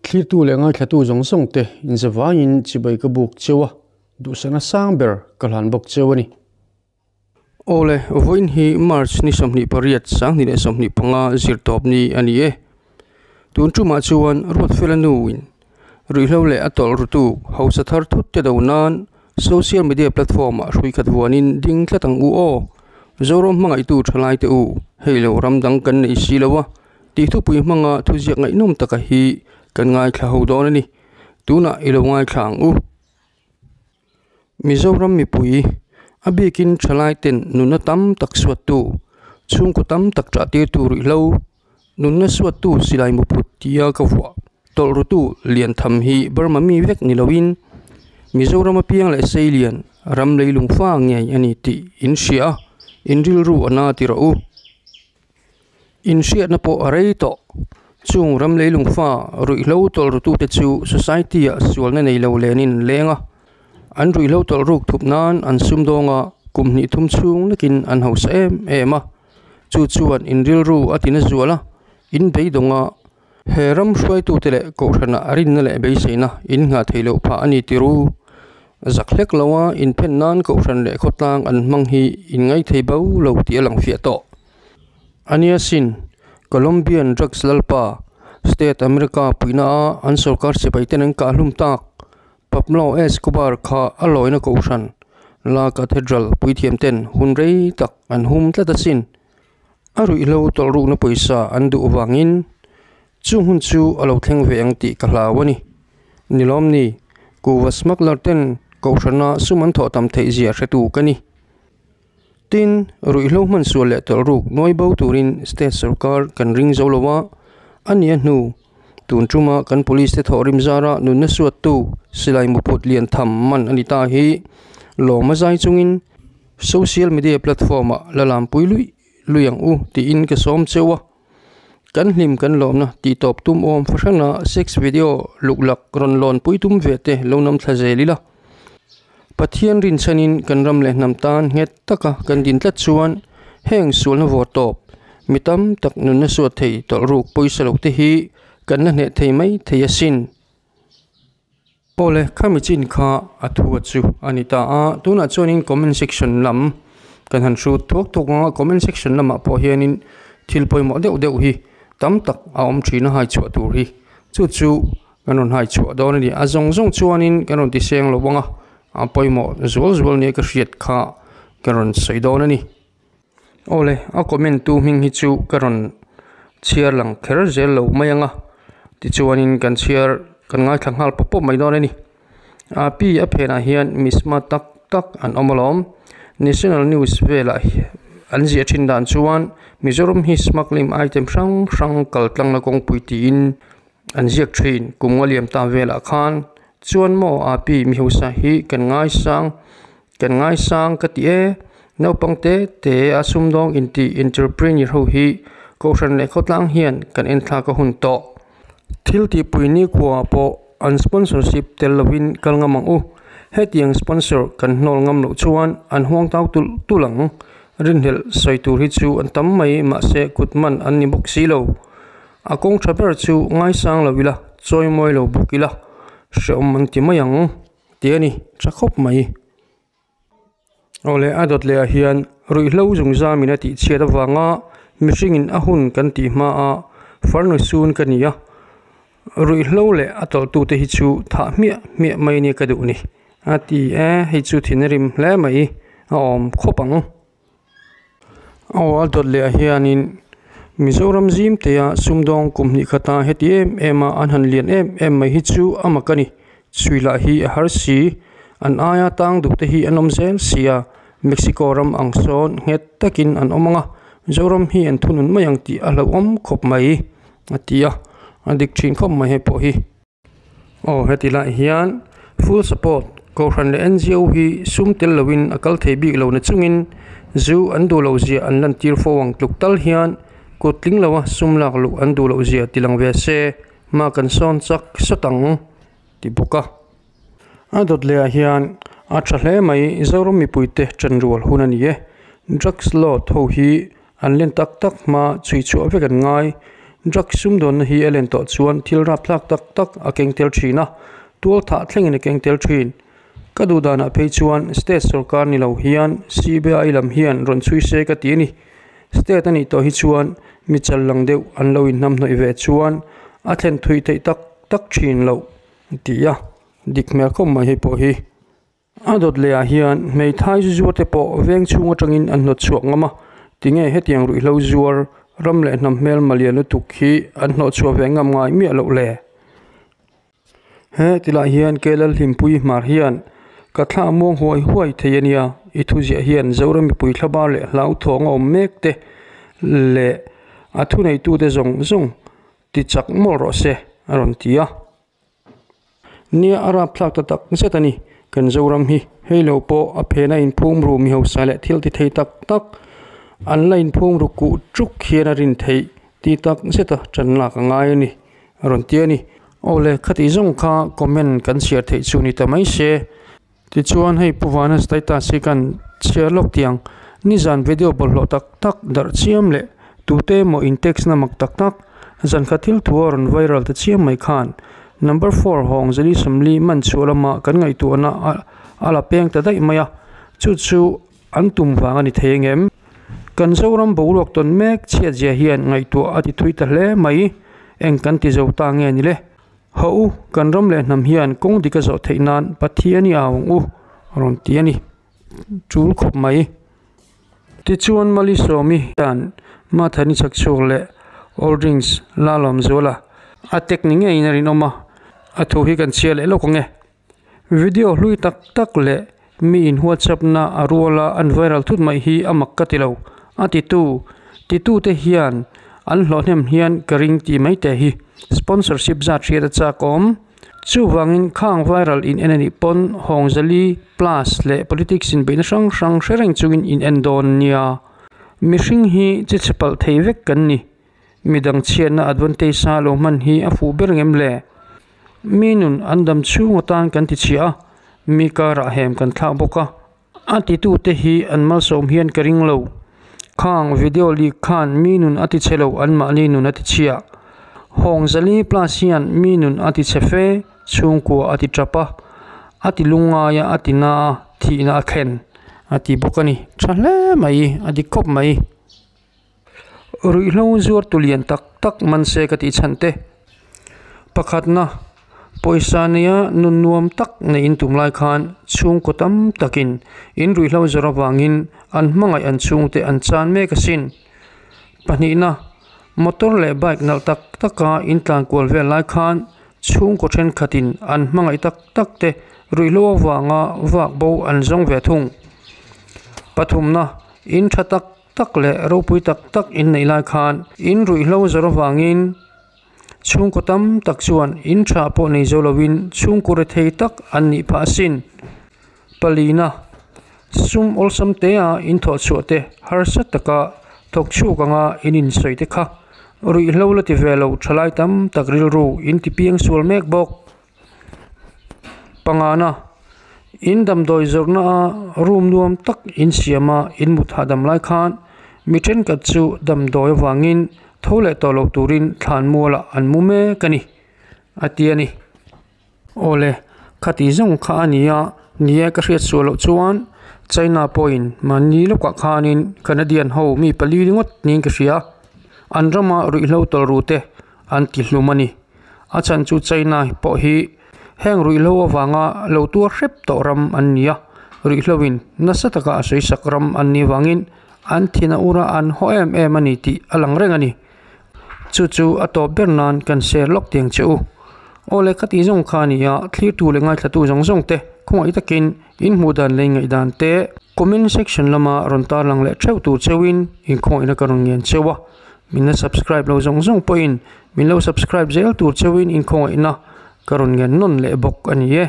Thlirtu leh ngaithlatu zawng zawng te inzavaiin chibai ka buk cheu a, duhsakna sang ber ka hlan bawk cheu a ni. Awle, vawiin hi March ni 28 2025 zirtawp ni a ni e. Tun tumah chuan Ruatfela nuin ruihhlo leh a tawlh rutu hausa thar thut te do nan social media platform ah hrui khat vuanin ding tlat ang u aw. Zoram hmangaihtu thalai te u, hei lo ram dang kan nei si lo a, tih thupui hmanga thuziak ngaihnawm taka hi kan ngaithla ho dawn a ni. Tunah i lo ngaithla ang u. Mizoram mipui, a bikin thalai ten nunna tam tak suattu, chhungkaw tam tak ṭah tirtu ruihhlo, nunna suattu silai muput tia ka vuah tawlh rutu lian tham hi Burma mi vek ni loin Mizoram apiang leh Seilian ram leilung fa ngei a ni tih in hria a, in rilru a na ti rawh u. Inhriatna pawh a rei tawh. Chung ram leilung fa ruihhlo tawlh rutute chu society-ah sualna nei lo lenin an leng a. An ruihhlo tawlh ruk thup nan an sumdawng a, kum hnih thum chhung lekin an hausa em em a. Chu chuan in rilru a tina zual a, in beidawng a, he ram hruaitute leh kohhranah rinna leh beiseina in nghah theih loh phah a ni ti ru. Zak hlek loa inphen nan kohhran leh khawtlang an hmang hi in ngaithei bo lo tih a lang fiah tawh. Ania sin, Colombian drugs lalpa, State America puihna a an sorkar sipai ten an kah hlum tak, Pablo Escobar kha a lawina kohhran, La Cathedral puithiam ten hun rei tak an hum tlat asin. A ruihhlo tawlhrukna pawisa an duh vangin chung hun chu a lo thleng ve ang tih ka hlau a ni. Ni lawm ni, kuhva smuggler ten kohhrana sum an thawh tam theih zia hretu ka ni. Tin, ruihhlo hman sual leh tawlh ruk nawi bo turin state sorkar kan ring zo lo a, a nia hnu, tun tuma kan police te thawhrim zara nunna suattu silai muput lian tham man a ni ta hi lawm a zai chungin social media platform ah la lampui luih luih ang u tiin ka sawm cheu a. Kan hlim kan lawmna tih tawp tum awm fahran a sex video luklak rawn lawnpui tum ve te lo nam thla zel ila. Pathian rinchhanin kan ram leh hnam tan nghet taka kan din tlat chuan heng sualna vawr tawp mi tam tak nunna suat thei tawlh ruk pawisa lo te hi kan la hneh thei mai thei asin. Awle, khami chin kha a thu a chu a ni ta a, tunah chuanin comment section lam kan han hrut thuak thuak ang a, comment section lamah pawh hianin thil pawimawh deuh deuh hi tam tak a awm thin a hai chhuah tur hi chu chu kan rawn hai chhuah dawn a ni. A zawng zawng chuanin kan rawn ti seng lo ang a, a pawimawh zual zual nia ka hriat kha ka rawn sawi dawn a ni. Awle, a comment tu hming hi chu ka rawn chhiar lang kher zel lo mai ang a, tichuanin kan chhiar kan ngaithla nghal pawp pawp mai dawn a ni. A pi a phenah hian misma tak tak an awm alawm. National news velah an ziah thin dan chuan Mizoram hi smuggling item hrang hrang kal tlangna kawngpui tiin an ziak thin. Kum nga liam ta velah khan chuan maw a pi mihosa hi kan ngaisang Kan ngaisang ka ti e, naupang te te a sumdawng inti entrepreneur ho hi Kohhran leh khawtlang hian kan enthlak a hun tawh. Thil tihpui nikhua pawh an sponsorship tel lovin kal ngam ang u. Hetiang sponsor kan hnawl ngam loh chuan an huang tau tulh tulh ang. Rinhlelh sawi tur hi chu an tam mai mahse kut man an ni bawk si lo. A kawng tha ber chu ngaisang lo ila, chawi mawi lo bawk ila, hreawm an ti mai ang. Ti a ni, tha khawp mai. Awle, a dawt leh ah hian ruihhlo zungzam in a tih chhiat avanga mihring in a hun kan tih hma a farnu sun ka ni a, ruihhlo leh a tawlh tu te hi chu thah hmiah hmiah mai ania ka duh ni a ti e, hei chu thin a rim hle mai a awm khawp ang. Aw a dawt leh ah hianin Mizoram zim te a sumdawng kum hnih khata heti em em a an han lian em em mai hi chu a mak a ni. Chhui lah hi a har si, an aia tang duh te hi an awm zel si a, Mexico ram ang sawn nghet takin an awm ang a, Zoram hi an thunun mai ang tih a hlauhawm khawp mai a ti a, a dik thin khawp mai hei pawh hi. Aw heti lai hian full support kohhran leh NGO hi sum tel loin a kal thei bik lo na chungin zu an duh loh zia an lantir fo ang tluk tal hian kut tling loa sum lak luh an duh loh zia ti lang ve se hma kan sawn chak sawt ang ti bawk a. A dawt leh ah hian a tha hle mai Zoram mipuite chanrual hun a ni e. Drugs lord ho hi an len tak tak hma chhui chhuah vek an ngai. Drugs sumdawnna hi a len tawh chuan thil rapthlak tak tak a keng tel thin a, tual thah thlengin a keng tel thin. Ka duh danah phei chuan state sorkar ni lo hian CBI lam hian rawn chhui se ka ti a ni. State a nih tawh hi chuan mi chal lang deuh an lo inhnamhnawih ve chuan a thlen thui theih tak tak thin loh ti a, dik hmel khawp mai hei pawh hi. A dawt leh ah hian hmeithai zu zuar te pawh veng chhung atangin an hnawt chhuak ngam a, tinge hetiang ruihhlo zuar ram leh hnam hmel malian lutuk hi an hnawh chhuah ve ngam ngai miah loh le? He tilai hian Kelal Hlimpui hmar hian ka thla muang huai huai thei a nia, i thuziah hian Zoram mipui thlabar leh hlauthawng a awm mek te leh a thuneitute zawng zawng ti chak mawlh rawh se a rawn ti a. Nia a rapthlak ta tak zet a ni. Kan Zoram hi hei lo pawh a phena inphum ru mi hausa leh thil ti thei tak tak an la inphum ru kuh tuk hian a rin theih ti tak zeta tan lak a ngai a ni a rawn ti a ni. Aw le khatih zawng kha comment kan chhiar theih chu ni ta mai se. Tichuan hei Pu Vana status hi kan chhiar lawk tiang nizan video bawlhhlawh tak tak darh chiam leh tute emaw in text na mak tak tak zan khat thil thu a rawn viral ta chiam mai khan number four hawng zali sawmli man chhuah lama kan ngaihtuahna a la peng ta daih mai a chu chu an tum vang a ni thei angem? Kan Zoram boruak tawn mek chhiat zia hian ngaihtuah a ti thui ta hle mai eng kan ti zo ta nge ni le? Haw u, kan ram leh hnam hian kawng dik a zawh theih nan Pathian i au ang u, rawn ti a ni. Tul khawp mai. Tichuan Mali Sawmi hian Mathani chak chhuak leh All Drinks la lawm zual a, a tek ni ngeiin a rinawm a, a thu hi kan chhiar leh lawk ang e. Video hlui tak tak leh mi in WhatsApp na a ruala an viral thut mai hi a mak ka ti lo. A titu, titute hian an hlawhhnem hian ka ring tih mai te hi sponsorship zat hriat a chak awm. Chuvangin khang viral in en a nih pawn Hawngzali plus leh politics in beihna hrang hrang hre reng chungin in en dawn nia. Mihring hi chi chhe palh thei vek kan ni. Midang chhiatna advantage a lo hman hi a fuh ber ngem le? Mi nun an dam chhung atan kan ti chhiah a, mi karah hem kan thlak bawk a. A titute hi an malsawm hian ka ring lo. Khang video leak khan mi nun a ti chhe lo anmahni nun a ti chhiah. Hawng zali plus hian mi nun a ti chhe fe, chhungkua a ti tap a, a ti lungngai a, a ti na a, thihna a thlen a ti bawk a ni. Tha hle mai, a dik khawp mai. Ruihhlo zuar tu lian tak tak man se ka tih chhan te. Pakhatna, pawisa neia nun nuam tak neiin tum lai khan chhungkaw tam takin in ruihhlo zawr avangin an hmangaih an chhungte an chan mek asin. Pahnihna, motor leh bike nalh tak taka in tlan kual vel lai khan chhungkaw thenkhatin an hmangaih tak tak te ruihhlo avanga vak bo an zawng ve thung. Pathumna, in tha tak tak leh ropui tak tak in neih lai khan in ruihhlo zawr avangin chhungkaw tam tak chuan in tha pawh nei zo lovin chhungkaw rethei tak an nih phah asin. Palina, sum awlsam te a in thawh chhuah te harsa taka thawk chhuak anga in insawi te kha ruihhlo la ti ve lo thalai tam tak rilru in ti piang sual mek bawk. Pangana, in damdawi zawrhna a room nuam tak in siam a in mut hahdam lai khan mi thenkhat chu damdawi avangin tho leh tawh loh turin thlan mualah an mu mek a ni a ti a ni. Awle, khati zawng kha a ni a, ni e ka hriat suah loh chuan China pawhin mahni lawkah khanin Canadian ho mi pali ringawt niin ka hria, an rama ruihhlo tawlh ru te an ti hlum a ni. A chhan chu China pawh hi heng ruihhlo avanga lo tuar hrep tawh ram an ni a, ruihhloin nasa taka a sawisak ram an nih vangin an thin a ur a, an haw em em a ni tih a lang reng a ni. Chu chu a tawp ber nan kan share lawk tiang che u. Aw le ka tih zawng kha a ni a, thlirtu leh ngaithlatu zawng zawng te khawngaih takin in hmuh dan leh ngaihdan te comment section lama rawn tarlang leh theuh tur cheuhin inkhawngaihna ka rawn ngen cheu a. Min la subscribe lo zawng zawng pawhin min lo subscribe zel tur cheuhin inkhawngaihna ka rawn ngen nawn leh bawk a ni e.